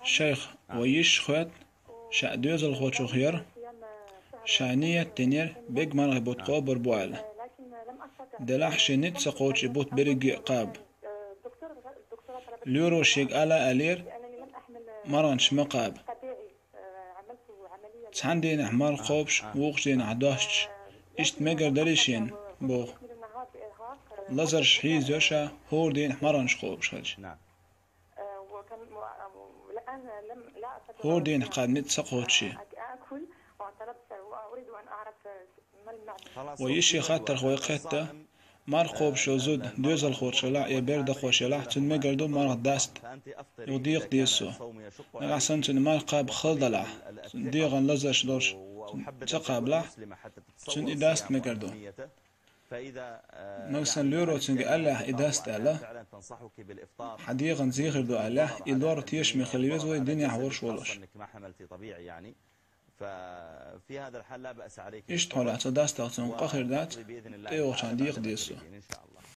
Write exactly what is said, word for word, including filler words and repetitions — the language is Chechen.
Шайх, вай йиша хоьтту, ша доьзалхочух яра, ша нийят динера, бегга мархий бутт къобар бу аьлла. Делахь шен ницкъ ца кхочуш и бутт берриге а кхаба. Лоьро шега ала аьллера, марханаш ма кхаба. Цхьана дийнахь марха кхобуш, вукху дийнахь достуш, иштта мегар дарий шена, боху. Лазарш хьийзайо ша, хӀора дийнахь марханаш кхобуш хилча. ХӀора дийнахь кхаба ницкъ ца кхочуш. Вай йишин хаттарх вай кхетта, марха кхобуш йолу зуда доьзалхочух елахь я бер дакхош елахь, цуьнан мегар ду марха даста, юха декъа деза цо. Нагахь санна цуьнан марха кхаба хала делахь, цуьнан дегӀан лазарш долуш, цуьнан ца кхабалахь, цуьнан и даста мегар ду. Нагахь санна лоьро цуьнга аьллехь, и даста аьлла, хьан дегӀан зен хир ду аьллехь, и лор тешаме хила веза вай динехь варш волуш. Иштта хьолехь цу дастах цунна къа хир дац, тӀейогӀучхьана декъа деза цо.